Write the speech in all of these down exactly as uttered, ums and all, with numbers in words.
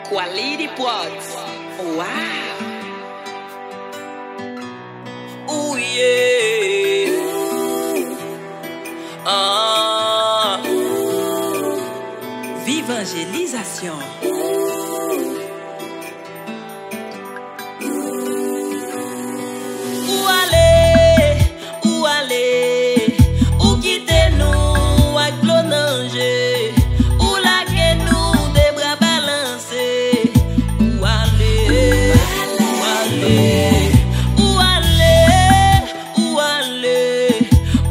Quality Pods. Wow! Ooh yeah! Ah! Vivanjelizasyon. Ou ale, ou ale, ou kite nou ak dlo nan je, ou lage nou de bra balanse. Ou ale, ou ale, ou ale, ou ale,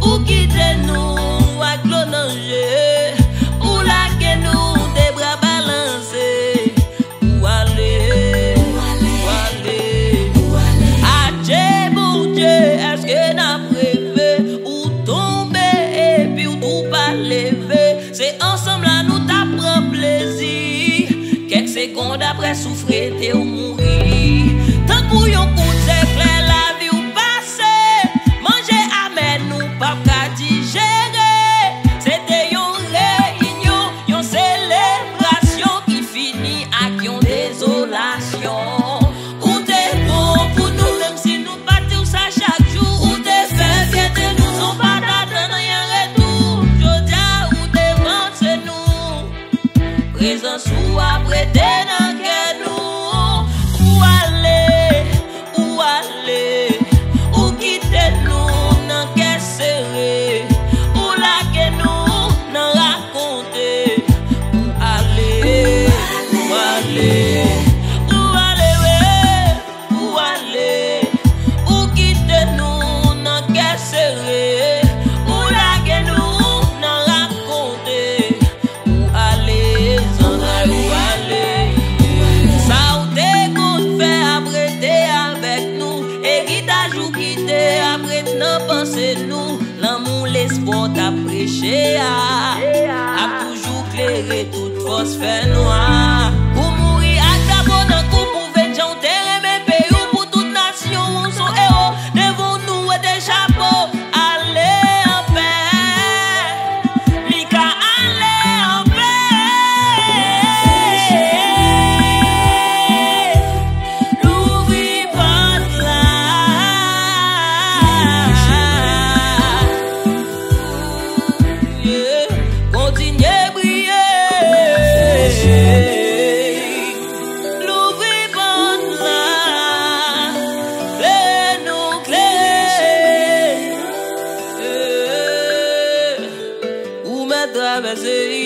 ou kite nou ak dlo nan je, ou lage nou de bra balanse. Ou ale, ou ale, ou ale. Adje Bondye, èske n ap reve? Ou tonbe epi w tou pa leve. Se ansanm la nou t ap pran plezi. Kèk segonn apre souflete w mouri. Tankou yon kout zeklè lavi w pase. Manje amè nou p ap ka dijere. Se te yon reyinyon, yon selebrasyon ki fini ak yon dezolasyon. Ou te bon pou nou, menm si nou pati w sa chak jou. Ou te fè fyète nou san w pa t atann anyen retou. Jodi a, ou devanse nou. Prezans ou ap rete nan kè nou. Ou ale, ou ale, ou kite nou nan kè sere. Ou lage nou nan rakonte. Ou ale, ou ale, ou ale, wi. Ou ale, ou kite nou nan kè sere. Ou lage nou nan rakonte. Ou ale, zanmay, ou ale. Sa w te konn fè ap rete avèk nou. Eritaj ou kite ap ret nan panse nou. Lanmou, lespwa w t ap preche a ap toujou klere tout fòs fènwa. Ou mouri ak drapo nan kou pou venn jan w te renmen peyi w, pou tout nasyon w, w se yon ewo. Devan w nou wete chapo. Ale anpè. Li ka ale anpè. Louvri pòt la. Yeah. Kontinye briye. Louvri pòt la. Klere nou klere. Yeah. Ou mèt travèse.